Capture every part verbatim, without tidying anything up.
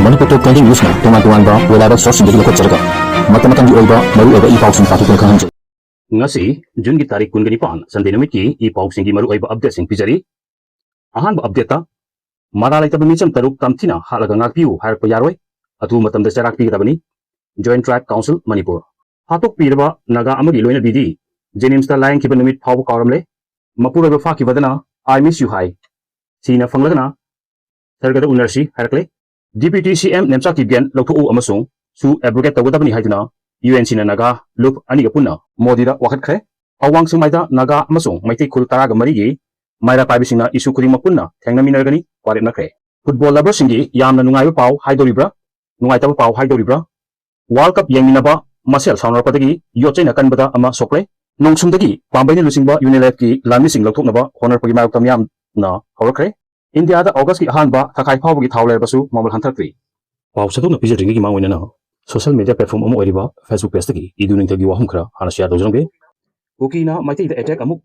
ꯃꯅꯤꯄꯨꯔ ꯇꯣꯞ twenty ꯅ꯭ꯌꯨꯁꯅ ꯇꯣꯉꯥꯟ ꯇꯣꯉꯥꯟꯕ reliable sourceꯁꯤꯡꯗꯒꯤ ꯂꯧꯈꯠꯆꯔꯒ ꯃꯇꯝ ꯃꯇꯝꯒꯤ ꯑꯣꯏꯕ ꯃꯔꯨꯑꯣꯏꯕ ꯏ ꯄꯥꯎꯁꯤꯡ ꯄꯥꯊꯣꯛꯇꯨꯅ ꯈꯪꯍꯟꯖꯩ꯫ ꯉꯁꯤ ꯖꯨꯟꯒꯤ ꯇꯥꯔꯤꯛ ꯀꯨꯟꯒ ꯅꯤꯄꯥꯟ, Sunday ꯅꯨꯃꯤꯠꯀꯤ ꯏ ꯄꯥꯎꯁꯤꯡꯒꯤ ꯃꯔꯨꯑꯣꯏꯕ updateꯁꯤꯡ ꯄꯤꯖꯔꯤ꯫ ꯑꯍꯥꯟꯕ updateꯇ, ꯃꯔꯥ ꯂꯩꯇꯕ ꯃꯤꯆꯝ ꯇꯔꯨꯛ ꯇꯝꯊꯤꯅ ꯍꯥꯠꯂꯒ ꯉꯥꯛꯄꯤꯌꯨ ꯍꯥꯏꯔꯛꯄ ꯌꯥꯔꯣꯏ, ꯑꯊꯨꯕ ꯃꯇꯝꯗ ꯆꯩꯔꯥꯛ ꯄꯤꯒꯗꯕꯅꯤ, Joint Tribe Council Manipur. ꯍꯥꯠꯇꯣꯛꯄꯤꯔꯕ Naga ꯑꯃꯒꯤ ꯂꯣꯏꯅꯕꯤꯗꯤ ꯖꯦꯅꯤꯝꯁꯇ ꯂꯥꯌꯦꯡꯈꯤꯕ ꯅꯨꯃꯤꯠ ꯐꯥꯎꯕ ꯀꯥꯎꯔꯝꯂꯦ꯫ ꯃꯄꯨꯔꯣꯏꯕ ꯐꯥꯈꯤꯕꯗꯅ "I miss you" ꯍꯥꯏ꯫ ꯁꯤꯅ ꯐꯪꯂꯒꯅ ꯁꯔꯒꯗ ꯎꯅꯔꯁꯤ ꯍꯥꯏꯔꯛꯂꯦ꯫ Deputy C M Nemcha Kipgen ꯂꯧꯊꯣꯛꯎ ꯑꯃꯁꯨꯡ ꯁꯨ abrogate ꯇꯧꯒꯗꯕꯅꯤ ꯍꯥꯏꯗꯨꯅ U N Cꯅ ꯅꯥꯒꯥ ꯂꯨꯞ ꯑꯅꯤꯒ ꯄꯨꯟꯅ ꯃꯣꯗꯤꯗ ꯋꯥꯀꯠꯈ꯭ꯔꯦ꯫ ꯑꯋꯥꯡ ꯁꯦꯛꯃꯥꯏꯗ ꯅꯥꯒꯥ ꯑꯃꯁꯨꯡ ꯃꯩꯇꯩ ꯈꯨꯜ ꯇꯔꯥꯒ ꯃꯔꯤꯒꯤ ꯃꯩꯔꯥ ꯄꯥꯏꯕꯁꯤꯡꯅ issue ꯈꯨꯗꯤꯡꯃꯛ ꯄꯨꯟꯅ ꯊꯦꯡꯅꯃꯤꯟꯅꯔꯒꯅꯤ ꯋꯥꯔꯦꯞꯅꯈ꯭ꯔꯦ꯫ Football loverꯁꯤꯡꯒꯤ ꯌꯥꯝꯅ ꯅꯨꯡꯉꯥꯏꯕ ꯄꯥꯎ ꯍꯥꯏꯗꯣꯔꯤꯕ꯭ꯔꯥ, ꯅꯨꯡꯉꯥꯏꯇꯕ ꯄꯥꯎ ꯍꯥꯏꯗꯣꯔꯤꯕ꯭ꯔꯥ? World Cup ꯌꯦꯡꯃꯤꯟꯅꯕ ꯃꯁꯦꯜ ꯁꯥꯎꯅꯔꯛꯄꯗꯒꯤ ꯌꯣꯠ ꯆꯩꯅ ꯀꯟꯕꯗ ꯑꯃ ꯁꯣꯛꯂꯦ꯫ ꯅꯣꯡꯁꯨꯝꯗꯒꯤ ꯄꯥꯝꯕꯩꯅ ꯂꯨꯆꯤꯡꯕ UNLFꯀꯤ ꯂꯥꯟꯃꯤꯁꯤꯡ ꯂꯧꯊꯣꯛꯅꯕ ꯍꯣꯠꯅꯔꯛꯄꯒꯤ ꯃꯥꯌꯣꯛꯇ ꯃꯤꯌꯥꯝꯅ ꯍꯧꯔꯛꯈ꯭ꯔꯦ꯫ ꯏꯟꯗꯤꯌꯥꯗ Augustꯀꯤ ꯑꯍꯥꯟꯕ ꯊꯥꯈꯥꯏ ꯐꯥꯎꯕꯒꯤ ꯊꯥꯎ ꯂꯩꯔꯕꯁꯨ ꯃꯃꯜ ꯍꯟꯊꯔꯛꯇ꯭ꯔꯤ꯫ ꯄꯥꯎ ꯁꯟꯗꯣꯛꯅ ꯄꯤꯖꯗ꯭ꯔꯤꯉꯩꯒꯤ ꯃꯃꯥꯡ ꯑꯣꯏꯅ social media platform ꯑꯃ ꯑꯣꯏꯔꯤꯕ Facebook pageꯇꯒꯤ ꯏꯗꯨ ꯅꯤꯡꯊꯧꯒꯤ ꯋꯥꯍꯪ ꯈꯔ ꯍꯥꯟꯅ share ꯇꯧꯖꯔꯝꯒꯦ꯫ ꯀꯨꯀꯤꯅ ꯃꯩꯇꯩꯗ attack ꯑꯃꯨꯛ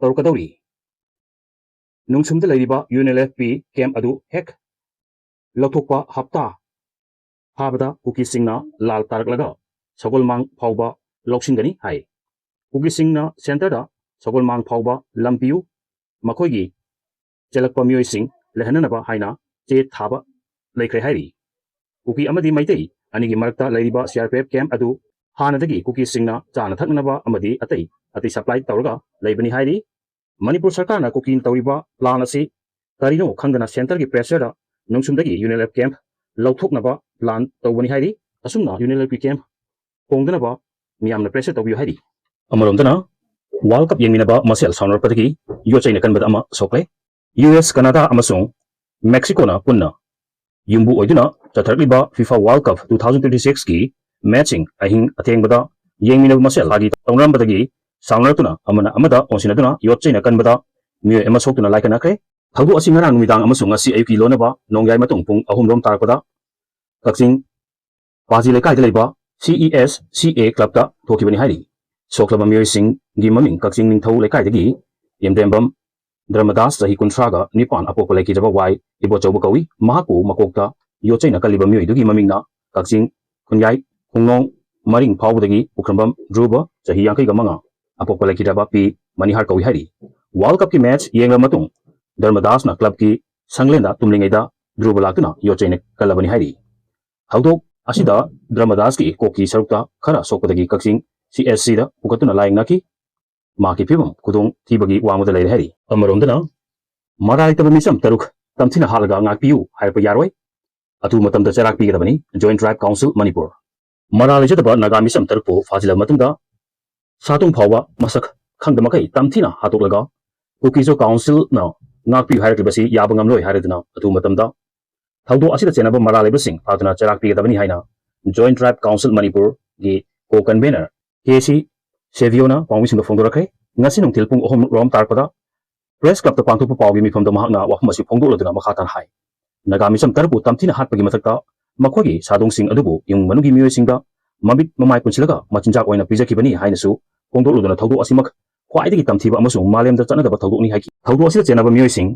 ꯇꯧꯔꯛꯀꯗꯧꯔꯤ꯫ ꯅꯨꯡꯁꯨꯝꯗ ꯂꯩꯔꯤꯕ UNLFꯀꯤ camp ꯑꯗꯨ ꯍꯦꯛ ꯂꯧꯊꯣꯛꯄ ꯍꯞꯇꯥ ꯐꯥꯕꯗ ꯀꯨꯀꯤꯁꯤꯡꯅ ꯂꯥꯜ ꯇꯥꯔꯛꯂꯒ ꯁꯒꯣꯜꯃꯥꯡ ꯐꯥꯎꯕ ꯂꯧꯁꯤꯟꯒꯅꯤ ꯍꯥꯏ꯫ ꯀꯨꯀꯤꯁꯤꯡꯅ centreꯗ ꯁꯒꯣꯜꯃꯥꯡ ꯐꯥꯎꯕ ꯂꯝ ꯄꯤꯌꯨ, ꯃꯈꯣꯏꯒꯤ ꯆꯦꯜꯂꯛꯄ ꯃꯤꯑꯣꯏꯁꯤꯡ ꯂꯩꯍꯟꯅꯅꯕ ꯍꯥꯏꯅ ꯆꯦ ꯊꯥꯕ ꯂꯩꯈ꯭ꯔꯦ ꯍꯥꯏꯔꯤ꯫ ꯀꯨꯀꯤ ꯑꯃꯗꯤ ꯃꯩꯇꯩ ꯑꯅꯤꯒꯤ ꯃꯔꯛꯇ ꯂꯩꯔꯤꯕ CRPF camp ꯑꯗꯨ ꯍꯥꯟꯅꯗꯒꯤ ꯀꯨꯀꯤꯁꯤꯡꯅ ꯆꯥꯅ ꯊꯛꯅꯕ ꯑꯃꯗꯤ ꯑꯇꯩ ꯑꯇꯩ supply ꯇꯧꯔꯒ ꯂꯩꯕꯅꯤ ꯍꯥꯏꯔꯤ꯫ ꯃꯅꯤꯄꯨꯔ ꯁꯔꯀꯥꯔꯅ ꯀꯨꯀꯤꯅ ꯇꯧꯔꯤꯕ plan ꯑꯁꯤ ꯀꯔꯤꯅꯣ ꯈꯪꯗꯅ centreꯒꯤ pressureꯗ ꯅꯨꯡꯁꯨꯝꯗꯒꯤ UNLF camp ꯂꯧꯊꯣꯛꯅꯕ plan ꯇꯧꯕꯅꯤ ꯍꯥꯏꯔꯤ꯫ ꯑꯁꯨꯝꯅ UNLFꯀꯤ camp ꯍꯣꯡꯗꯅꯕ ꯃꯤꯌꯥꯝꯅ pressure ꯇꯧꯕꯤꯌꯨ ꯍꯥꯏꯔꯤ꯫ ꯑꯃꯔꯣꯝꯗꯅ, World Cup ꯌꯦꯡꯃꯤꯟꯅꯕ ꯃꯁꯦꯜ ꯁꯥꯎꯅꯔꯛꯄꯗꯒꯤ ꯌꯣꯠ ꯆꯩꯅ ꯀꯟꯕꯗ ꯑꯃ ꯁꯣꯛꯂꯦ꯫ US, Canada ꯑꯃꯁꯨꯡ Mexicoꯅ ꯄꯨꯟꯅ ꯌꯨꯝꯕꯨ ꯑꯣꯏꯗꯨꯅ ꯆꯠꯊꯔꯛꯂꯤꯕ FIFA World Cup two thousand twenty sixꯀꯤ matchꯁꯤꯡ ꯑꯍꯤꯡ ꯑꯊꯦꯡꯕꯗ ꯌꯦꯡꯃꯤꯟꯅꯕ ꯃꯁꯦꯜ ꯐꯥꯒꯤ ꯇꯧꯅꯔꯝꯕꯗꯒꯤ ꯁꯥꯎꯅꯔꯛꯇꯨꯅ ꯑꯃꯅ ꯑꯃꯗ ꯑꯣꯟꯁꯤꯟꯅꯗꯨꯅ ꯌꯣꯠ ꯆꯩꯅ ꯀꯟꯕꯗ ꯃꯤꯑꯣꯏ ꯑꯃ ꯁꯣꯛꯇꯨꯅ ꯂꯥꯏꯀꯠꯅꯈ꯭ꯔꯦ꯫ ꯊꯧꯗꯣꯛ ꯑꯁꯤ ꯉꯔꯥꯡ ꯅꯨꯃꯤꯗꯥꯡ ꯑꯃꯁꯨꯡ ꯉꯁꯤ ꯑꯌꯨꯛꯀꯤ ꯂꯣꯟꯅꯕ ꯅꯣꯡꯌꯥꯏ ꯃꯇꯨꯡ ꯄꯨꯡ ꯑꯍꯨꯝ ꯔꯣꯝ ꯇꯥꯔꯛꯄꯗ ꯀꯛꯆꯤꯡ ꯄꯥꯖꯤ ꯂꯩꯀꯥꯏꯗ ꯂꯩꯕ CESCA clubꯇ ꯊꯣꯛꯈꯤꯕꯅꯤ ꯍꯥꯏꯔꯤ꯫ ꯁꯣꯛꯂꯕ ꯃꯤꯑꯣꯏꯁꯤꯡꯒꯤ ꯃꯃꯤꯡ ꯀꯛꯆꯤꯡ ꯅꯤꯡꯊꯧ ꯂꯩꯀꯥꯏꯗꯒꯤ ꯏꯝꯗꯦꯝꯕꯝ ꯙꯔꯃꯗꯥꯁ, ꯆꯍꯤ ꯀꯨꯟꯊ꯭ꯔꯥꯒ ꯅꯤꯄꯥꯟ, ꯑꯄꯣꯛꯄ ꯂꯩꯈꯤꯗ꯭ꯔꯕ ꯋꯥꯏ ꯏꯕꯣꯆꯧꯕ ꯀꯧꯏ꯫ ꯃꯍꯥꯛꯄꯨ ꯃꯀꯣꯛꯇ ꯌꯣꯠ ꯆꯩꯅ ꯀꯜꯂꯤꯕ ꯃꯤꯑꯣꯏꯗꯨꯒꯤ ꯃꯃꯤꯡꯅ ꯀꯛꯆꯤꯡ, ꯈꯨꯟꯌꯥꯏ, ꯈꯣꯡꯅꯣꯡ, ꯃꯔꯤꯡ ꯐꯥꯎꯕꯗꯒꯤ ꯄꯨꯈ꯭ꯔꯝꯕꯝ ꯙ꯭ꯔꯨꯕ, ꯆꯍꯤ ꯌꯥꯡꯈꯩꯒ ꯃꯉꯥ, ꯑꯄꯣꯛꯄ ꯂꯩꯈꯤꯗ꯭ꯔꯕ ꯄꯤ ꯃꯅꯤꯍꯥꯔ ꯀꯧꯏ ꯍꯥꯏꯔꯤ꯫ ꯋꯥꯔꯜ ꯀꯞꯀꯤ ꯃꯦꯆ ꯌꯦꯡꯂꯕ ꯃꯇꯨꯡ ꯙꯔꯃꯗꯥꯁꯅ ꯀ꯭ꯂꯕꯀꯤ ꯁꯪꯂꯦꯟꯗ ꯇꯨꯝꯂꯤꯉꯩꯗ ꯙ꯭ꯔꯨꯕ ꯂꯥꯛꯇꯨꯅ ꯌꯣꯠ ꯆꯩꯅ ꯀꯜꯂꯕꯅꯤ ꯍꯥꯏꯔꯤ꯫ ꯊꯧꯗꯣꯛ ꯑꯁꯤꯗ ꯙꯔꯃꯗꯥꯁꯀꯤ ꯀꯣꯛꯀꯤ ꯁꯔꯨꯛꯇ ꯈꯔ ꯁꯣꯛꯄꯗꯒꯤ ꯀꯛꯆꯤꯡ ꯁꯤ ꯑꯦꯁ ꯁꯤꯗ ꯄꯨꯈꯠꯇꯨꯅ ꯂꯥꯌꯦꯡꯅꯈꯤ꯫ ꯃꯍꯥꯛꯀꯤ ꯐꯤꯕꯝ ꯈꯨꯗꯣꯡ ꯊꯤꯕꯒꯤ ꯋꯥꯡꯃꯗ ꯂꯩꯔꯦ ꯍꯥꯏꯔꯤ꯫ ꯑꯃꯔꯣꯝꯗꯅ, ꯃꯔꯥ ꯂꯩꯇꯕ ꯃꯤꯆꯝ ꯇꯔꯨꯛ ꯇꯝꯊꯤꯅ ꯍꯥꯠꯂꯒ ꯉꯥꯛꯄꯤꯌꯨ ꯍꯥꯏꯔꯛꯄ ꯌꯥꯔꯣꯏ꯫ ꯑꯊꯨꯕ ꯃꯇꯝꯗ ꯆꯩꯔꯥꯛ ꯄꯤꯒꯗꯕꯅꯤ, Joint Tribe Council ꯃꯅꯤꯄꯨꯔ꯫ ꯃꯔꯥ ꯂꯩꯖꯗꯕ ꯅꯥꯒꯥ ꯃꯤꯆꯝ ꯇꯔꯨꯛꯄꯨ ꯐꯥꯖꯤꯜꯂꯕ ꯃꯇꯨꯡꯗ ꯁꯥꯇꯨꯡ ꯐꯥꯎꯕ ꯃꯁꯛ ꯈꯪꯗ ꯃꯈꯩ ꯇꯝꯊꯤꯅ ꯍꯥꯠꯇꯣꯛꯂꯒ ꯀꯨꯀꯤꯖꯣ ꯀꯥꯎꯟꯁꯤꯜꯅ ꯉꯥꯛꯄꯤꯌꯨ ꯍꯥꯏꯔꯛꯂꯤꯕꯁꯤ ꯌꯥꯕ ꯉꯝꯂꯣꯏ ꯍꯥꯏꯔꯗꯨꯅ ꯑꯊꯨꯕ ꯃꯇꯝꯗ ꯊꯧꯗꯣꯛ ꯑꯁꯤꯗ ꯆꯦꯟꯅꯕ ꯃꯔꯥ ꯂꯩꯕꯁꯤꯡ ꯐꯥꯗꯨꯅ ꯆꯩꯔꯥꯛ ꯄꯤꯒꯗꯕꯅꯤ ꯍꯥꯏꯅ Joint Tribe Council ꯃꯅꯤꯄꯨꯔꯒꯤ ꯀꯣ ꯀꯟꯚꯦꯅꯔ ꯀꯦ ꯁꯤ ꯁꯦꯚꯤꯌꯣꯅ ꯄꯥꯎꯃꯤꯁꯤꯡꯗ ꯐꯣꯡꯗꯣꯔꯛꯈ꯭ꯔꯦ꯫ ꯉꯁꯤ ꯅꯨꯡꯊꯤꯜ ꯄꯨꯡ ꯑꯍꯨꯝ ꯔꯣꯝ ꯇꯥꯔꯛꯄꯗ ꯄ꯭ꯔꯦꯁ ꯀ꯭ꯂꯕꯇ ꯄꯥꯡꯊꯣꯛꯄ ꯄꯥꯎꯒꯤ ꯃꯤꯐꯝꯗ ꯃꯍꯥꯛꯅ ꯋꯥꯐꯝ ꯑꯁꯤ ꯐꯣꯡꯗꯣꯛꯂꯗꯨꯅ ꯃꯈꯥ ꯇꯥꯅ ꯍꯥꯏ, ꯅꯥꯒꯥ ꯃꯤꯆꯝ ꯇꯔꯨꯛꯄꯨ ꯇꯝꯊꯤꯅ ꯍꯥꯠꯄꯒꯤ ꯃꯊꯛꯇ ꯃꯈꯣꯏꯒꯤ ꯁꯥꯗꯣꯡꯁꯤꯡ ꯑꯗꯨꯕꯨ ꯏꯃꯨꯡ ꯃꯅꯨꯡꯒꯤ ꯃꯤꯑꯣꯏꯁꯤꯡꯗ ꯃꯃꯤꯠ ꯃꯃꯥꯏ ꯄꯨꯟꯁꯤꯜꯂꯒ ꯃꯆꯤꯟꯖꯥꯛ ꯑꯣꯏꯅ ꯄꯤꯖꯈꯤꯕꯅꯤ ꯍꯥꯏꯅꯁꯨ ꯐꯣꯡꯗꯣꯛꯂꯗꯨꯅ ꯊꯧꯗꯣꯛ ꯑꯁꯤꯃꯛ ꯈ꯭ꯋꯥꯏꯗꯒꯤ ꯇꯝꯊꯤꯕ ꯑꯃꯁꯨꯡ ꯃꯥꯂꯦꯝꯗ ꯆꯠꯅꯗꯕ ꯊꯧꯗꯣꯛꯅꯤ ꯍꯥꯏꯈꯤ꯫ ꯊꯧꯗꯣꯛ ꯑꯁꯤꯗ ꯆꯦꯟꯅꯕ ꯃꯤꯑꯣꯏꯁꯤꯡ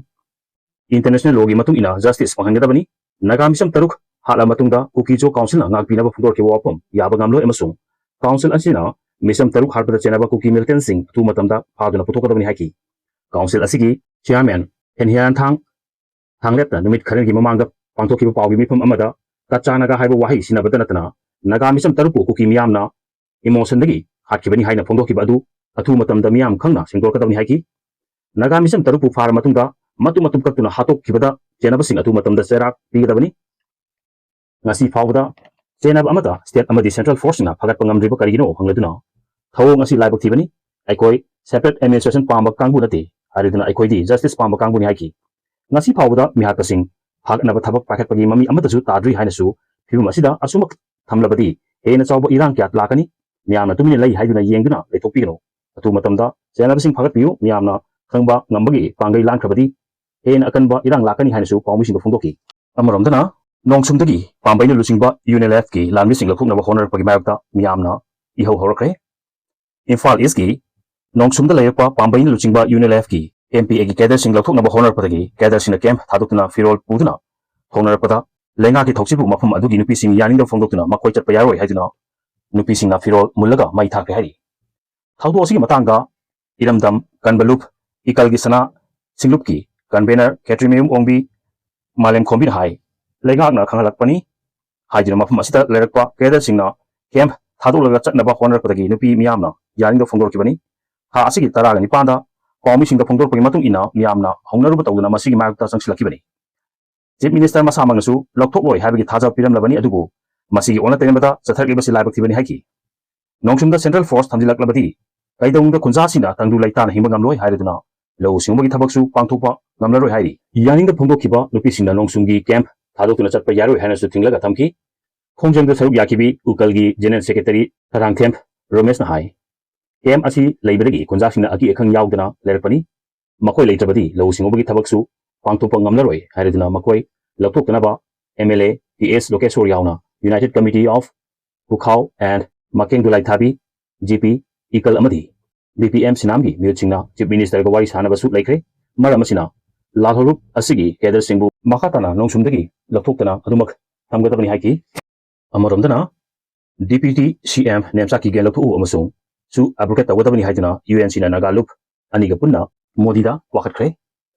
ꯏꯟꯇꯔꯅꯦꯁꯅꯦꯜ ꯂꯣꯒꯤ ꯃꯇꯨꯡ ꯏꯟꯅ ꯖꯁꯇꯤꯁ ꯐꯪꯍꯟꯒꯗꯕꯅꯤ꯫ ꯅꯥꯒꯥ ꯃꯤꯆꯝ ꯇꯔꯨꯛ ꯍꯥꯠꯂꯕ ꯃꯇꯨꯡꯗ ꯀꯨꯀꯤꯖꯣ ꯀꯥꯎꯟꯁꯤꯜꯅ ꯉꯥꯛꯄꯤꯅꯕ ꯐꯣꯡꯗꯣꯔꯛꯈꯤꯕ ꯋꯥꯐꯝ ꯌꯥꯕ ꯉꯝꯂꯣꯏ ꯑꯃꯁꯨꯡ ꯀꯥꯎꯟꯁꯤꯜ ꯑꯁꯤꯅ ꯃꯤꯆꯝ ꯇꯔꯨꯛ ꯍꯥꯠꯄꯗ ꯆꯦꯟꯅꯕ ꯀꯨꯀꯤ ꯃꯤꯂꯤꯇꯦꯟꯁꯤꯡ ꯑꯊꯨꯕ ꯃꯇꯝꯗ ꯐꯥꯗꯨꯅ ꯄꯨꯊꯣꯛꯀꯗꯕꯅꯤ ꯍꯥꯏꯈꯤ꯫ ꯀꯥꯎꯟꯁꯤꯜ ꯑꯁꯤꯒꯤ ꯆꯤꯌꯥꯔꯃꯦꯟ ꯍꯦꯟꯍꯤꯌꯥꯟꯊꯥꯡ ꯊꯥꯡꯂꯦꯞꯅ ꯅꯨꯃꯤꯠ ꯈꯔꯅꯤꯒꯤ ꯃꯃꯥꯡꯗ ꯄꯥꯡꯊꯣꯛꯈꯤꯕ ꯄꯥꯎꯒꯤ ꯃꯤꯐꯝ ꯑꯃꯗ ꯀꯆꯥ ꯅꯥꯒꯥ ꯍꯥꯏꯕ ꯋꯥꯍꯩ ꯁꯤꯖꯤꯟꯅꯕꯇ ꯅꯠꯇꯅ ꯅꯥꯒꯥ ꯃꯤꯆꯝ ꯇꯔꯨꯛꯄꯨ ꯀꯨꯀꯤ ꯃꯤꯌꯥꯝꯅ ꯏꯃꯣꯁꯟꯗꯒꯤ ꯍꯥꯠꯈꯤꯕꯅꯤ ꯍꯥꯏꯅ ꯐꯣꯡꯗꯣꯛꯈꯤꯕ ꯑꯗꯨ ꯑꯊꯨꯕ ꯃꯇꯝꯗ ꯃꯤꯌꯥꯝ ꯈꯪꯅ ꯁꯦꯡꯗꯣꯔꯛꯀꯗꯕꯅꯤ ꯍꯥꯏꯈꯤ꯫ ꯅꯥꯒꯥ ꯃꯤꯆꯝ ꯇꯔꯨꯛꯄꯨ ꯐꯥꯔ ꯃꯇꯨꯡꯗ ꯃꯇꯨꯝ ꯃꯇꯨꯝ ꯀꯛꯇꯨꯅ ꯍꯥꯠꯇꯣꯛꯈꯤꯕꯗ ꯆꯦꯟꯅꯕꯁꯤꯡ ꯑꯊꯨꯕ ꯃꯇꯝꯗ ꯆꯩꯔꯥꯛ ꯄꯤꯒꯗꯕꯅꯤ꯫ ꯉꯁꯤ ꯐꯥꯎꯕꯗ ꯆꯦꯟꯅꯕ ꯑꯃꯠꯇ ꯁ꯭ꯇꯦꯠ ꯑꯃꯗꯤ ꯁꯦꯟꯇ꯭ꯔꯦꯜ ꯐꯣꯔꯁꯁꯤꯡꯅ ꯐꯒꯠꯄ ꯉꯝꯗ꯭ꯔꯤꯕ ꯀꯔꯤꯒꯤꯅꯣ ꯍꯪꯂꯗꯨꯅ ꯊꯧꯑꯣꯡ ꯑꯁꯤ ꯂꯥꯏꯕꯛ ꯊꯤꯕꯅꯤ꯫ ꯑꯩꯈꯣꯏ ꯁꯦꯄꯔꯦꯠ ꯑꯦꯗꯃꯤꯅꯤꯁꯇ꯭ꯔꯦꯁꯟ ꯄꯥꯝꯕ ꯀꯥꯡꯕꯨ ꯅꯠꯇꯦ ꯍꯥꯏꯔꯗꯨꯅ ꯑꯩꯈꯣꯏꯗꯤ ꯖꯁꯇꯤꯁ ꯄꯥꯝꯕ ꯀꯥꯡꯕꯨꯅꯤ ꯍꯥꯏꯈꯤ꯫ ꯉꯁꯤ ꯐꯥꯎꯕꯗ ꯃꯤꯍꯥꯠꯄꯁꯤꯡ ꯐꯥꯒꯠꯅꯕ ꯊꯕꯛ ꯄꯥꯏꯈꯠꯄꯒꯤ ꯃꯃꯤ ꯑꯃꯠꯇꯁꯨ ꯇꯥꯗ꯭ꯔꯤ ꯍꯥꯏꯅꯁꯨ ꯐꯤꯕꯝ ꯑꯁꯤꯗ ꯑꯁꯨꯃꯛ ꯊꯝꯂꯕꯗꯤ ꯍꯦꯟꯅ ꯆꯥꯎꯕ ꯏꯔꯥꯡ ꯀꯌꯥ ꯂꯥꯛꯀꯅꯤ꯫ ꯃꯤꯌꯥꯝꯅ ꯇꯨꯃꯤꯟꯅ ꯂꯩ ꯍꯥꯏꯗꯨꯅ ꯌꯦꯡꯗꯨꯅ ꯂꯩꯊꯣꯛꯄꯤꯒꯅꯨ꯫ ꯑꯊꯨꯕ ꯃꯇꯝꯗ ꯆꯦꯟꯅꯕꯁꯤꯡ ꯐꯥꯒꯠꯄꯤꯌꯨ꯫ ꯃꯤꯌꯥꯝꯅ ꯈꯪꯕ ꯉꯝꯕꯒꯤ ꯄꯥꯡꯒꯩ ꯂꯥꯟꯈ꯭ꯔꯕꯗꯤ ꯍꯦꯟꯅ ꯑꯀꯟꯕ ꯏꯔꯥꯡ ꯂꯥꯛꯀꯅꯤ ꯍꯥꯏꯅꯁꯨ ꯄꯥꯎꯃꯤꯁꯤꯡꯗ ꯐꯣꯡꯗꯣꯛꯈꯤ꯫ ꯑꯃꯔꯣꯝꯗꯅ, ꯅꯣꯡꯁꯨꯝꯗꯒꯤ ꯄꯥꯝꯕꯩꯅ ꯂꯨꯆꯤꯡꯕ ꯌꯨ ꯑꯦꯟ ꯑꯦꯜ ꯑꯦꯐꯀꯤ ꯂꯥꯟꯃꯤꯁꯤꯡ ꯂꯧꯊꯣꯛꯅꯕ ꯍꯣꯠꯅꯔꯛꯄꯒꯤ ꯃꯥꯌꯣꯛꯇ ꯃꯤꯌꯥꯝꯅ ꯏꯍꯧ ꯍꯧꯔꯛꯈ꯭ꯔꯦ꯫ ꯏꯝꯐꯥꯜ ꯏꯁꯀꯤ ꯅꯣꯡꯁꯨꯝꯗ ꯂꯩꯔꯛꯄ ꯄꯥꯝꯕꯩꯅ ꯂꯨꯆꯤꯡꯕ ꯌꯨ ꯑꯦꯟ ꯑꯦꯜ ꯑꯦꯐꯀꯤ ꯑꯦꯝ ꯄꯤ ꯑꯦꯒꯤ ꯀꯦꯗꯔꯁꯤꯡ ꯂꯧꯊꯣꯛꯅꯕ ꯍꯣꯠꯅꯔꯛꯄꯗꯒꯤ ꯀꯦꯗꯔꯁꯤꯡꯅ ꯀꯦꯝꯞ ꯊꯥꯗꯣꯛꯇꯨꯅ ꯐꯤꯔꯣꯜ ꯄꯨꯗꯨꯅ ꯊꯣꯡꯅꯔꯛꯄꯗ ꯂꯩꯉꯥꯛꯀꯤ ꯊꯧꯁꯤꯜꯕꯨ ꯃꯐꯝ ꯑꯗꯨꯒꯤ ꯅꯨꯄꯤꯁꯤꯡ ꯌꯥꯅꯤꯡꯗꯕ ꯐꯣꯡꯗꯣꯛꯇꯨꯅ ꯃꯈꯣꯏ ꯆꯠꯄ ꯌꯥꯔꯣꯏ ꯍꯥꯏꯗꯨꯅ ꯅꯨꯄꯤꯁꯤꯡꯅ ꯐꯤꯔꯣꯜ ꯃꯨꯜꯂꯒ ꯃꯩ ꯊꯥꯈ꯭ꯔꯦ ꯍꯥꯏꯔꯤ꯫ ꯊꯧꯗꯣꯛ ꯑꯁꯤꯒꯤ ꯃꯇꯥꯡꯗ ꯏꯔꯝꯗꯝ ꯀꯟꯕꯂꯨꯞ, ꯏꯀꯜꯒꯤ ꯁꯅꯥ ꯁꯤꯡꯂꯨꯞꯀꯤ ꯀꯟꯚꯦꯅꯔ ꯈꯦꯇ꯭ꯔꯤꯃꯌꯨꯝ ꯑꯣꯡꯕꯤ ꯃꯥꯂꯦꯝ ꯈꯣꯝꯕꯤꯅ ꯍꯥꯏ, ꯂꯩꯉꯥꯛꯅ ꯈꯪꯍꯜꯂꯛꯄꯅꯤ ꯍꯥꯏꯗꯨꯅ ꯃꯐꯝ ꯑꯁꯤꯗ ꯂꯩꯔꯛꯄ ꯀꯦꯗꯔꯁꯤꯡꯅ ꯀꯦꯝꯞ ꯊꯥꯗꯣꯛꯂꯒ ꯆꯠꯅꯕ ꯍꯣꯠꯅꯔꯛꯄꯗꯒꯤ ꯅꯨꯄꯤ ꯃꯤꯌꯥꯝꯅ ꯌꯥꯅꯤꯡꯗꯕ ꯐꯣꯡꯗꯣꯔꯛꯈꯤꯕꯅꯤ꯫ ꯊꯥ ꯑꯁꯤꯒꯤ ꯇꯔꯥꯒ ꯅꯤꯄꯥꯟꯗ ꯄꯥꯎꯃꯤꯁꯤꯡꯗ ꯐꯣꯡꯗꯣꯔꯛꯄꯒꯤ ꯃꯇꯨꯡ ꯏꯟꯅ ꯃꯤꯌꯥꯝꯅ ꯍꯧꯅꯔꯨꯕ ꯇꯧꯗꯨꯅ ꯃꯁꯤꯒꯤ ꯃꯥꯌꯣꯛꯇ ꯆꯪꯁꯤꯜꯂꯛꯈꯤꯕꯅꯤ꯫ ꯆꯤꯐ ꯃꯤꯅꯤꯁꯇꯔ ꯃꯁꯥꯃꯛꯅꯁꯨ ꯂꯧꯊꯣꯛꯂꯣꯏ ꯍꯥꯏꯕꯒꯤ ꯊꯥꯖꯕ ꯄꯤꯔꯝꯂꯕꯅꯤ, ꯑꯗꯨꯕꯨ ꯃꯁꯤꯒꯤ ꯑꯣꯟꯅ ꯇꯩꯅꯕꯗ ꯆꯠꯊꯔꯛꯂꯤꯕꯁꯤ ꯂꯥꯏꯕꯛ ꯊꯤꯕꯅꯤ ꯍꯥꯏꯈꯤ꯫ ꯅꯣꯡꯁꯨꯝꯗ ꯁꯦꯟꯇ꯭ꯔꯦꯜ ꯐꯣꯔꯁ ꯊꯝꯖꯤꯜꯂꯛꯂꯕꯗꯤ ꯀꯩꯗꯧꯅꯨꯡꯗ ꯈꯨꯟꯖꯥꯁꯤꯡꯅ ꯇꯪꯗꯨ ꯂꯩꯇꯥꯅ ꯍꯤꯡꯕ ꯉꯝꯂꯣꯏ ꯍꯥꯏꯔꯗꯨꯅ ꯂꯧꯎ ꯁꯤꯡꯎꯕꯒꯤ ꯊꯕꯛꯁꯨ ꯄꯥꯡꯊꯣꯛꯄ ꯉꯝꯂꯔꯣꯏ ꯍꯥꯏꯔꯤ꯫ ꯌꯥꯅꯤꯡꯗ ꯐꯣꯡꯗꯣꯛꯈꯤꯕ ꯅꯨꯄꯤꯁꯤꯡꯅ ꯅꯣꯡꯁꯨꯝꯒꯤ ꯀꯦꯝꯞ ꯊꯥꯗꯣꯛꯇꯨꯅ ꯆꯠꯄ ꯌꯥꯔꯣꯏ ꯍꯥꯏꯅꯁꯨ ꯊꯤꯡꯂꯒ ꯊꯝꯈꯤ꯫ ꯈꯣꯡꯖꯪꯗ ꯁꯔꯨꯛ ꯌꯥꯈꯤꯕꯤ ꯎꯀꯜꯒꯤ ꯖꯦꯅꯔꯦꯜ ꯁꯦꯀ꯭ꯔꯦꯇꯔꯤ ꯈꯔꯥꯡꯊꯦꯝ ꯔꯣꯃꯦꯁꯅ ꯍꯥꯏ, ꯀꯦꯝꯞ ꯑꯁꯤ ꯂꯩꯕꯗꯒꯤ ꯈꯨꯟꯖꯥꯁꯤꯡꯅ ꯑꯀꯤ ꯑꯈꯪ ꯌꯥꯎꯗꯅ ꯂꯩꯔꯛꯄꯅꯤ꯫ ꯃꯈꯣꯏ ꯂꯩꯇ꯭ꯔꯕꯗꯤ ꯂꯧꯎ ꯁꯤꯡꯎꯕꯒꯤ ꯊꯕꯛꯁꯨ ꯄꯥꯡꯊꯣꯛꯄ ꯉꯝꯂꯔꯣꯏ ꯍꯥꯏꯔꯗꯨꯅ ꯃꯈꯣꯏ ꯂꯧꯊꯣꯛꯇꯅꯕ M L A T S Lokeshor ꯌꯥꯎꯅ United Committee of Pukhao and Makeng Dulaithabi, G P, ꯏꯀꯜ ꯑꯃꯗꯤ ꯕꯤ ꯄꯤ ꯑꯦꯝ ꯁꯤꯅꯥꯝꯒꯤ ꯃꯤꯍꯨꯠꯁꯤꯡꯅ ꯆꯤꯐ ꯃꯤꯅꯤꯁꯇꯔꯒ ꯋꯥꯔꯤ ꯁꯥꯟꯅꯕꯁꯨ ꯂꯩꯈ꯭ꯔꯦ꯫ ꯃꯔꯝ ꯑꯁꯤꯅ ꯂꯥꯜꯍꯧꯂꯨꯞ ꯑꯁꯤꯒꯤ ꯀꯦꯗꯔꯁꯤꯡꯕꯨ ꯃꯈꯥ ꯇꯥꯅ ꯅꯣꯡꯁꯨꯝꯗꯒꯤ ꯂꯧꯊꯣꯛꯇꯅ ꯑꯗꯨꯃꯛ ꯊꯝꯒꯗꯕꯅꯤ ꯍꯥꯏꯈꯤ꯫ ꯑꯃꯔꯣꯝꯗꯅ ꯗꯤꯄ꯭ꯌꯨꯇꯤ ꯁꯤ ꯑꯦꯝ ꯅꯦꯝꯆꯥ ꯀꯤꯒꯦꯟ ꯂꯧꯊꯣꯛꯎ ꯑꯃꯁꯨꯡ ꯁꯨ ꯑꯦꯕ꯭ꯔꯣꯒꯦꯠ ꯇꯧꯒꯗꯕꯅꯤ ꯍꯥꯏꯗꯨꯅ ꯌꯨ ꯑꯦꯟ ꯁꯤꯅ ꯅꯥꯒꯥ ꯂꯨꯞ ꯑꯅꯤꯒ ꯄꯨꯟꯅ ꯃꯣꯗꯤꯗ ꯋꯥꯀꯠꯈ꯭ꯔꯦ꯫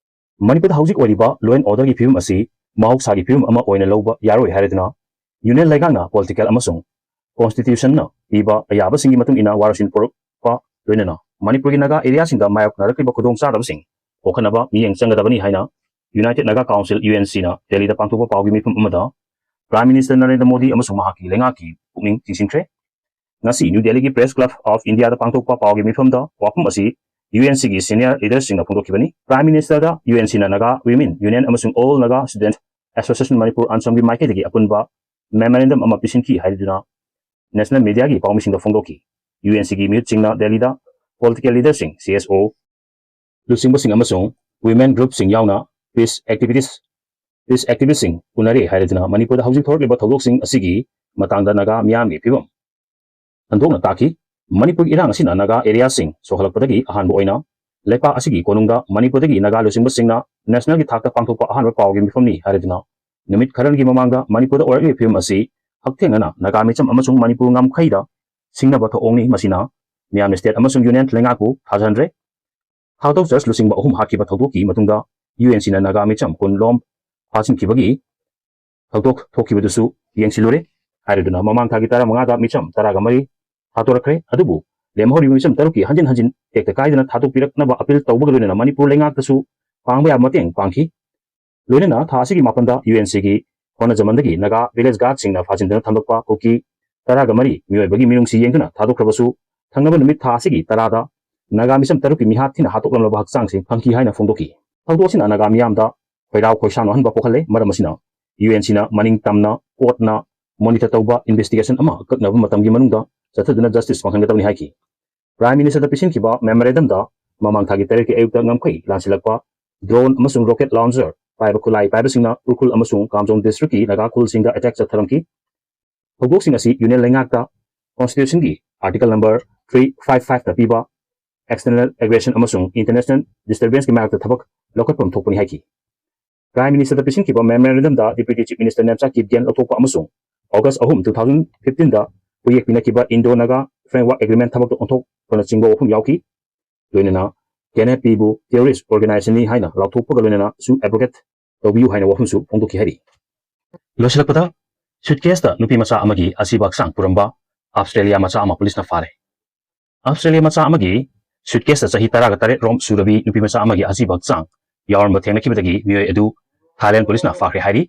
ꯃꯅꯤꯄꯨꯔꯗ ꯍꯧꯖꯤꯛ ꯑꯣꯏꯔꯤꯕ law and order ꯒꯤ ꯐꯤꯕꯝ ꯑꯁꯤ ꯃꯍꯧꯁꯥꯒꯤ ꯐꯤꯕꯝ ꯑꯃ ꯑꯣꯏꯅ ꯂꯧꯕ ꯌꯥꯔꯣꯏ ꯍꯥꯏꯔꯗꯨꯅ ꯌꯨꯅꯤꯌꯟ ꯂꯩꯉꯥꯛꯅ ꯄꯣꯂꯤꯇꯤꯀꯦꯜ ꯑꯃꯁꯨꯡ ꯀꯣꯟꯁꯇꯤꯇ꯭ꯌꯨꯁꯟꯅ ꯄꯤꯕ ꯑꯌꯥꯕꯁꯤꯡꯒꯤ ꯃꯇꯨꯡ ꯏꯟꯅ ꯋꯥꯔꯣꯏꯁꯤꯟ ꯄꯨꯔꯛꯄ ꯂꯣꯏꯅꯅ ꯃꯅꯤꯄꯨꯔꯒꯤ ꯅꯥꯒꯥ ꯑꯦꯔꯤꯌꯥꯁꯤꯡꯗ ꯃꯥꯌꯣꯛꯅꯔꯛꯂꯤꯕ ꯈꯨꯗꯣꯡꯆꯥꯗꯕꯁꯤꯡ ꯀꯣꯛꯍꯟꯅꯕ ꯃꯤꯠꯌꯦꯡ ꯆꯪꯒꯗꯕꯅꯤ ꯍꯥꯏꯅ United Naga Council, U N ꯁꯤꯅ ꯗꯦꯜꯂꯤꯗ ꯄꯥꯡꯊꯣꯛꯄ ꯄꯥꯎꯒꯤ ꯃꯤꯐꯝ ꯑꯃꯗ ꯄ꯭ꯔꯥꯏꯝ ꯃꯤꯅꯤꯁꯇꯔ ꯅꯔꯦꯟꯗ꯭ꯔ ꯃꯣꯗꯤ ꯑꯃꯁꯨꯡ ꯃꯍꯥꯛꯀꯤ ꯂꯩꯉꯥꯛꯀꯤ ꯄꯨꯛꯅꯤꯡ ꯆꯤꯡꯁꯤꯟꯈ꯭ꯔꯦ꯫ ꯉꯁꯤ ꯅ꯭ꯌꯨ ꯗꯦꯜꯂꯤꯒꯤ Press Club of India ꯗ ꯄꯥꯡꯊꯣꯛꯄ ꯄꯥꯎꯒꯤ ꯃꯤꯐꯝꯗ ꯋꯥꯐꯝ ꯑꯁꯤ ꯌꯨ ꯑꯦꯟ ꯁꯤꯒꯤ ꯁꯤꯅꯤꯌꯔ ꯂꯤꯗꯔꯁꯤꯡꯅ ꯐꯣꯡꯗꯣꯛꯈꯤꯕꯅꯤ꯫ ꯄ꯭ꯔꯥꯏꯝ ꯃꯤꯅꯤꯁꯇꯔꯗ ꯌꯨ ꯑꯦꯟ ꯁꯤꯅ ꯅꯥꯒꯥ ꯋꯤꯃꯦꯟ ꯌꯨꯅꯤꯌꯟ ꯑꯃꯁꯨꯡ All Naga Student Association Manipur, ꯑꯟꯁꯣꯝꯒꯤ ꯃꯥꯏꯀꯩꯗꯒꯤ ꯑꯄꯨꯟꯕ ꯃꯦꯃꯣꯔꯦꯟꯗꯝ ꯑꯃ ꯄꯤꯁꯤꯟꯈꯤ ꯍꯥꯏꯗꯨꯅ ꯅꯦꯁꯅꯦꯜ ꯃꯤꯗꯤꯌꯥꯒꯤ ꯄꯥꯎꯃꯤꯁꯤꯡꯗ ꯐꯣꯡꯗꯣꯛꯈꯤ꯫ ꯌꯨ ꯑꯦꯟ ꯁꯤꯒꯤ ꯃꯤꯍꯨꯠꯁꯤꯡꯅ ꯗꯦꯜꯂꯤꯗ ꯄꯣꯂꯤꯇꯤꯀꯦꯜ ꯂꯤꯗꯔꯁꯤꯡ, ꯁꯤ ꯑꯦꯁ ꯑꯣ, ꯂꯨꯆꯤꯡꯕꯁꯤꯡ ꯑꯃꯁꯨꯡ ꯋꯤꯃꯦꯟ ꯒ꯭ꯔꯨꯞꯁꯤꯡ ꯌꯥꯎꯅ ꯄꯤꯁ ꯑꯦꯛꯇꯤꯚꯤꯇꯤꯁ, ꯄꯤꯁ ꯑꯦꯛꯇꯤꯚꯤꯁ꯭ꯠꯁꯤꯡ ꯎꯅꯔꯦ ꯍꯥꯏꯔꯗꯨꯅ ꯃꯅꯤꯄꯨꯔꯗ ꯍꯧꯖꯤꯛ ꯊꯣꯔꯛꯂꯤꯕ ꯊꯧꯗꯣꯛꯁꯤꯡ ꯑꯁꯤꯒꯤ ꯃꯇꯥꯡꯗ ꯅꯥꯒꯥ ꯃꯤꯌꯥꯝꯒꯤ ꯐꯤꯕꯝ ꯁꯟꯗꯣꯛꯅ ꯇꯥꯛꯈꯤ꯫ ꯃꯅꯤꯄꯨꯔꯒꯤ ꯏꯔꯥꯡ ꯑꯁꯤꯅ ꯅꯥꯒꯥ ꯑꯦꯔꯤꯌꯥꯁꯤꯡ ꯁꯣꯛꯍꯜꯂꯛꯄꯗꯒꯤ ꯑꯍꯥꯟꯕ ꯑꯣꯏꯅ ꯂꯩꯄꯥꯛ ꯑꯁꯤꯒꯤ ꯀꯣꯅꯨꯡꯗ ꯃꯅꯤꯄꯨꯔꯗꯒꯤ ꯅꯥꯒꯥ ꯂꯨꯆꯤꯡꯕꯁꯤꯡꯅ ꯅꯦꯁꯅꯦꯜꯒꯤ ꯊꯥꯛꯇ ꯄꯥꯡꯊꯣꯛꯄ ꯑꯍꯥꯟꯕ ꯄꯥꯎꯒꯤ ꯃꯤꯐꯝꯅꯤ ꯍꯥꯏꯔꯗꯨꯅ ꯅꯨꯃꯤꯠ ꯈꯔꯒꯤ ꯃꯃꯥꯡꯗ ꯃꯅꯤꯄꯨꯔꯗ ꯑꯣꯏꯔꯛꯂꯤꯕ ꯐꯤꯕꯝ ꯑꯁꯤ ꯍꯛꯊꯦꯡꯅꯅ ꯅꯥꯒꯥ ꯃꯤꯆꯝ ꯑꯃꯁꯨꯡ ꯃꯅꯤꯄꯨꯔ ꯉꯝꯈꯩꯗ ꯁꯤꯡꯅꯕ ꯊꯧꯑꯣꯡꯅꯤ꯫ ꯃꯁꯤꯅ ꯃꯤꯌꯥꯝꯅ state ꯑꯃꯁꯨꯡ union ꯂꯩꯉꯥꯛꯄꯨ ꯊꯥꯖꯍꯟꯗ꯭ꯔꯦ꯫ ꯊꯥꯗꯣꯛ ꯆꯔꯆ ꯂꯨꯆꯤꯡꯕ ꯑꯍꯨꯝ ꯍꯥꯠꯈꯤꯕ ꯊꯧꯗꯣꯛꯀꯤ ꯃꯇꯨꯡꯗ UNCꯅ ꯅꯥꯒꯥ ꯃꯤꯆꯝ ꯀꯨꯟ ꯂꯣꯝ ꯐꯥꯖꯤꯟꯈꯤꯕꯒꯤ ꯊꯧꯗꯣꯛ ꯊꯣꯛꯈꯤꯕꯗꯨꯁꯨ ꯌꯦꯡꯁꯤꯜꯂꯨꯔꯦ꯫ ꯍꯥꯏꯔꯗꯨꯅ ꯃꯃꯥꯡ ꯊꯥꯒꯤ ꯇꯔꯥꯃꯉꯥꯗ ꯃꯤꯆꯝ ꯇꯔꯥꯒ ꯃꯔꯤ ꯊꯥꯗꯣꯔꯛꯈ꯭ꯔꯦ꯫ ꯑꯗꯨꯕꯨ ꯂꯦꯝꯍꯧꯔꯤꯕ ꯃꯤꯆꯝ ꯇꯔꯨꯛꯀꯤ ꯍꯟꯖꯤꯟ ꯍꯟꯖꯤꯟ ꯇꯦꯛꯇ ꯀꯥꯏꯗꯅ ꯊꯥꯗꯣꯛꯄꯤꯔꯛꯅꯕ appeal ꯇꯧꯕꯒ ꯂꯣꯏꯅꯅ ꯃꯅꯤꯄꯨꯔ ꯂꯩꯉꯥꯛꯇꯁꯨ ꯄꯥꯡꯕ ꯌꯥꯕ ꯃꯇꯦꯡ ꯄꯥꯡꯈꯤ꯫ ꯂꯣꯏꯅꯅ ꯊꯥ ꯑꯁꯤꯒꯤ ꯃꯥꯄꯟꯗ UNCꯒꯤ ꯍꯣꯠꯅꯖꯃꯟꯗꯒꯤ ꯅꯥꯒꯥ village guardꯁꯤꯡꯅ ꯐꯥꯖꯤꯟꯗꯨꯅ ꯊꯝꯂꯛꯄ ꯀꯨꯀꯤ ꯇꯔꯥꯒ ꯃꯔꯤ ꯃꯤꯑꯣꯏꯕꯒꯤ ꯃꯤꯅꯨꯡꯁꯤ ꯌꯦꯡꯗꯨꯅ ꯊꯥꯗꯣꯛꯈ꯭ꯔꯕꯁꯨ, ꯊꯪꯅꯕ ꯅꯨꯃꯤꯠ ꯊꯥ ꯑꯁꯤꯒꯤ ꯇꯔꯥꯗ ꯅꯥꯒꯥ ꯃꯤꯆꯝ ꯇꯔꯨꯛꯀꯤ ꯃꯤꯍꯥꯠ ꯊꯤꯅ ꯍꯥꯠꯇꯣꯛꯂꯝꯂꯕ ꯍꯛꯆꯥꯡꯁꯤꯡ ꯐꯪꯈꯤ ꯍꯥꯏꯅ ꯐꯣꯡꯗꯣꯛꯈꯤ꯫ ꯊꯧꯗꯣꯛ ꯑꯁꯤꯅ ꯅꯥꯒꯥ ꯃꯤꯌꯥꯝꯗ ꯈꯣꯏꯔꯥꯎ ꯈꯣꯏꯁꯥꯎꯅꯍꯟꯕ ꯄꯣꯛꯍꯜꯂꯦ꯫ ꯃꯔꯝ ꯑꯁꯤꯅ UNCꯅ ꯃꯅꯤꯡ ꯇꯝꯅ courtꯅ monitor ꯇꯧꯕ investigation ꯑꯃ ꯑꯀꯛꯅꯕ ꯃꯇꯝꯒꯤ ꯃꯅꯨꯡꯗ ꯆꯠꯊꯗꯨꯅ justice ꯐꯪꯍꯟꯒꯗꯕꯅꯤ ꯍꯥꯏꯈꯤ꯫ Prime Ministerꯗ ꯄꯤꯁꯤꯟꯈꯤꯕ memorandumꯗ ꯃꯃꯥꯡ ꯊꯥꯒꯤ ꯇꯔꯦꯠꯀꯤ ꯑꯌꯨꯛꯇ ꯉꯝꯈꯩ ꯂꯥꯟꯁꯤꯜꯂꯛꯄ drone ꯑꯃꯁꯨꯡ rocket launcher ꯄꯥꯏꯕ ꯈꯨꯠꯂꯥꯏ ꯄꯥꯏꯕꯁꯤꯡꯅ ꯎꯈ꯭ꯔꯨꯜ ꯑꯃꯁꯨꯡ ꯀꯥꯝꯖꯣꯡ districtꯀꯤ ꯅꯥꯒꯥ ꯈꯨꯜꯁꯤꯡꯗ attack ꯆꯠꯊꯔꯝꯈꯤ꯫ ꯊꯧꯗꯣꯛꯁꯤꯡ ꯑꯁꯤ union ꯂꯩꯉꯥꯛꯇ constitutionꯒꯤ article number three five fiveꯇ ꯄꯤꯕ external aggression ꯑꯃꯁꯨꯡ international disturbanceꯀꯤ ꯃꯥꯌꯣꯛꯇ ꯊꯕꯛ ꯂꯧꯈꯠꯐꯝ ꯊꯣꯛꯄꯅꯤ ꯍꯥꯏꯈꯤ꯫ Prime Ministerꯗ ꯄꯤꯁꯤꯟꯈꯤꯕ memorandumꯗ Deputy Chief Minister Nemcha Kipgen ꯂꯧꯊꯣꯛꯄ ꯑꯃꯁꯨꯡ August ꯑꯍꯨꯝ, two thousand fifteenꯗ ꯈꯨꯌꯦꯛ ꯄꯤꯅꯈꯤꯕ Indo Naga Framework Agreement ꯊꯕꯛꯇ ꯑꯣꯟꯊꯣꯛꯄꯅꯆꯤꯡꯕ ꯋꯥꯐꯝ ꯌꯥꯎꯈꯤ꯫ ꯂꯣꯏꯅꯅ KNFPꯕꯨ terrorist organizationꯅꯤ ꯍꯥꯏꯅ ꯂꯥꯎꯊꯣꯛꯄꯒ ꯂꯣꯏꯅꯅ ꯁꯨ abrogate ꯇꯧꯕꯤꯌꯨ ꯍꯥꯏꯅ ꯋꯥꯐꯝꯁꯨ ꯐꯣꯡꯗꯣꯛꯈꯤ ꯍꯥꯏꯔꯤ꯫ ꯂꯣꯏꯁꯤꯜꯂꯛꯄꯗ, suitcaseꯇ ꯅꯨꯄꯤ ꯃꯆꯥ ꯑꯃꯒꯤ ꯑꯁꯤꯕ ꯍꯛꯆꯥꯡ ꯄꯨꯔꯝꯕ Australia ꯃꯆꯥ ꯑꯃ ꯄꯨꯂꯤꯁꯅ ꯐꯥꯔꯦ꯫ Australia ꯃꯆꯥ ꯑꯃꯒꯤ suitcaseꯇ ꯆꯍꯤ ꯇꯔꯥꯒ ꯇꯔꯦꯠ ꯔꯣꯝ ꯁꯨꯔꯕꯤ ꯅꯨꯄꯤ ꯃꯆꯥ ꯑꯃꯒꯤ ꯑꯁꯤꯕ ꯍꯛꯆꯥꯡ ꯌꯥꯎꯔꯝꯕ ꯊꯦꯡꯅꯈꯤꯕꯗꯒꯤ ꯃꯤꯑꯣꯏ ꯑꯗꯨ Thailand ꯄꯨꯂꯤꯁꯅ ꯐꯥꯈ꯭ꯔꯦ ꯍꯥꯏꯔꯤ꯫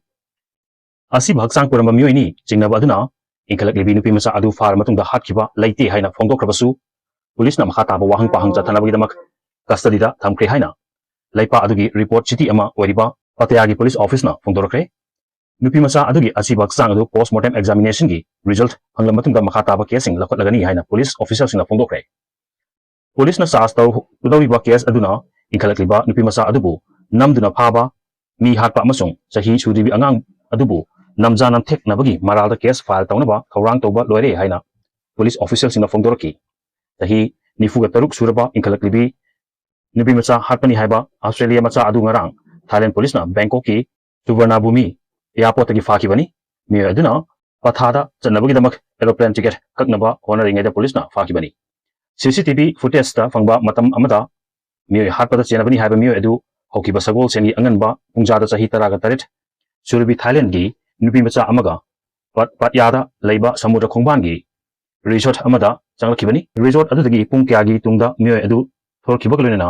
ꯑꯁꯤꯕ ꯍꯛꯆꯥꯡ ꯄꯨꯔꯝꯕ ꯃꯤꯑꯣꯏꯅꯤ ꯆꯤꯡꯅꯕ ꯑꯗꯨꯅ ꯏꯟꯈꯠꯂꯛꯂꯤꯕꯤ ꯅꯨꯄꯤ ꯃꯆꯥ ꯑꯗꯨ ꯐꯥꯔ ꯃꯇꯨꯡꯗ ꯍꯥꯠꯈꯤꯕ ꯂꯩꯇꯦ ꯍꯥꯏꯅ ꯐꯣꯡꯗꯣꯛꯈ꯭ꯔꯕꯁꯨ, ꯄꯨꯂꯤꯁꯅ ꯃꯈꯥ ꯇꯥꯕ ꯋꯥꯍꯪ ꯄꯥꯍꯪ ꯆꯠꯊꯅꯕꯒꯤꯗꯃꯛ custodyꯗ ꯊꯝꯈ꯭ꯔꯦ ꯍꯥꯏꯅ ꯂꯩꯄꯥꯛ ꯑꯗꯨꯒꯤ report city ꯑꯃ ꯑꯣꯏꯔꯤꯕ Pattaya ꯒꯤ ꯄꯨꯂꯤꯁ officeꯅ ꯐꯣꯡꯗꯣꯔꯛꯈ꯭ꯔꯦ꯫ ꯅꯨꯄꯤ ꯃꯆꯥ ꯑꯗꯨꯒꯤ ꯑꯁꯤꯕ ꯍꯛꯆꯥꯡ ꯑꯗꯨ post mortem examinationꯒꯤ result ꯐꯪꯂꯕ ꯃꯇꯨꯡꯗ ꯃꯈꯥ ꯇꯥꯕ caseꯁꯤꯡ ꯂꯧꯈꯠꯂꯒꯅꯤ ꯍꯥꯏꯅ ꯄꯨꯂꯤꯁ officialꯁꯤꯡꯅ ꯐꯣꯡꯗꯣꯛꯈ꯭ꯔꯦ꯫ ꯄꯨꯂꯤꯁꯅ charge ꯇꯧꯗꯧꯔꯤꯕ case ꯑꯗꯨꯅ ꯏꯟꯈꯠꯂꯛꯂꯤꯕ ꯅꯨꯄꯤ ꯃꯆꯥ ꯑꯗꯨꯕꯨ ꯅꯝꯗꯨꯅ ꯐꯥꯕ, ꯃꯤ ꯍꯥꯠꯄ ꯑꯃꯁꯨꯡ ꯆꯍꯤ ꯁꯨꯗ꯭ꯔꯤꯕꯤ ꯑꯉꯥꯡ ꯑꯗꯨꯕꯨ ꯅꯝꯖꯥ ꯅꯝꯊꯦꯛꯅꯕꯒꯤ ꯃꯔꯥꯜꯗ case file ꯇꯧꯅꯕ ꯊꯧꯔꯥꯡ ꯇꯧꯕ ꯂꯣꯏꯔꯦ ꯍꯥꯏꯅ ꯄꯨꯂꯤꯁ officialꯁꯤꯡꯅ ꯐꯣꯡꯗꯣꯔꯛꯈꯤ꯫ ꯆꯍꯤ ꯅꯤꯐꯨꯒ ꯇꯔꯨꯛ ꯁꯨꯔꯕ ꯏꯟꯈꯠꯂꯛꯂꯤꯕꯤ ꯅꯨꯄꯤ ꯃꯆꯥ ꯍꯥꯠꯄꯅꯤ ꯍꯥꯏꯕ Australia ꯃꯆꯥ ꯑꯗꯨ ꯉꯔꯥꯡ Thailand ꯄꯨꯂꯤꯁꯅ Bangkokꯀꯤ Suvarnabhumi ꯑꯦꯌꯥꯔꯄꯣꯔꯠꯇꯒꯤ ꯐꯥꯈꯤꯕꯅꯤ꯫ ꯃꯤꯑꯣꯏ ꯑꯗꯨꯅ ꯄꯊꯥꯗ ꯆꯠꯅꯕꯒꯤꯗꯃꯛ ꯑꯦꯔꯣꯄ꯭ꯂꯦꯟ ꯇꯤꯀꯦꯠ ꯀꯛꯅꯕ ꯍꯣꯠꯅꯔꯤꯉꯩꯗ ꯄꯨꯂꯤꯁꯅ ꯐꯥꯈꯤꯕꯅꯤ꯫ ꯁꯤ ꯁꯤ ꯇꯤ ꯚꯤ ꯐꯨꯇꯦꯖꯇ ꯐꯪꯕ ꯃꯇꯝ ꯑꯃꯗ ꯃꯤꯑꯣꯏ ꯍꯥꯠꯄꯗ ꯆꯦꯟꯅꯕꯅꯤ ꯍꯥꯏꯕ ꯃꯤꯑꯣꯏ ꯑꯗꯨ ꯍꯧꯈꯤꯕ ꯁꯒꯣꯜꯁꯦꯟꯒꯤ ꯑꯉꯟꯕ ꯄꯨꯡꯖꯥꯗ ꯆꯍꯤ ꯇꯔꯥꯒ ꯇꯔꯦꯠ ꯁꯨꯔꯨꯕꯤ ꯊꯥꯏꯂꯦꯟꯒꯤ ꯅꯨꯄꯤ ꯃꯆꯥ ꯑꯃꯒ ꯄꯥꯠ-, ꯄꯥꯠꯌꯥꯗ ꯂꯩꯕ ꯁꯃꯨꯗ꯭ꯔ ꯈꯣꯡꯕꯥꯟꯒꯤ ꯔꯤꯁꯣꯔꯠ ꯑꯃꯗ ꯆꯪꯂꯛꯈꯤꯕꯅꯤ꯫ ꯔꯤꯁꯣꯔꯠ ꯑꯗꯨꯗꯒꯤ ꯄꯨꯡ ꯀꯌꯥꯒꯤ ꯇꯨꯡꯗ ꯃꯤꯑꯣꯏ ꯑꯗꯨ ꯊꯣꯛꯂꯛꯈꯤꯕꯒ ꯂꯣꯏꯅꯅ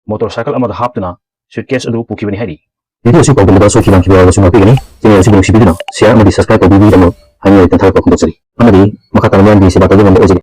ꯃꯣꯇꯣꯔ ꯁꯥꯏꯀꯜ ꯑꯃꯗ ꯍꯥꯞꯇꯨꯅ ꯁꯨꯠꯀꯦꯁ ꯑꯗꯨ ꯄꯨꯈꯤꯕꯅꯤ ꯍꯥꯏꯔꯤ꯫ ꯚꯤꯗꯤꯑꯣ ꯑꯁꯤ ꯄꯥꯎꯗꯝꯗ ꯁꯣꯏꯈꯤꯕ ꯂꯥꯟꯈꯤꯕ ꯌꯥꯎꯔꯕꯁꯨ ꯉꯥꯛꯄꯤꯒꯅꯤ꯫ ꯆꯦꯅꯦꯜ ꯑꯁꯤꯕꯨ ꯅꯨꯡꯁꯤꯕꯤꯗꯨꯅ ꯁꯤꯌꯥꯔ ꯑꯃꯗꯤ ꯁꯕꯁꯀ꯭ꯔꯥꯏꯕ ꯇꯧꯕꯤꯕꯒꯤꯗꯃꯛ ꯍꯥꯏꯅꯤꯡꯉꯥꯏ ꯂꯩꯇꯅ ꯊꯥꯒꯠꯄ ꯐꯣꯡꯗꯣꯛꯆꯔꯤ꯫ ꯑꯃꯗꯤ ꯃꯈꯥ ꯇꯥꯅ ꯃꯤꯌꯥꯝꯒꯤ ꯁꯦꯕꯥ ꯇꯧꯕ ꯉꯝꯕ ꯑꯣꯏꯖꯒꯦ꯫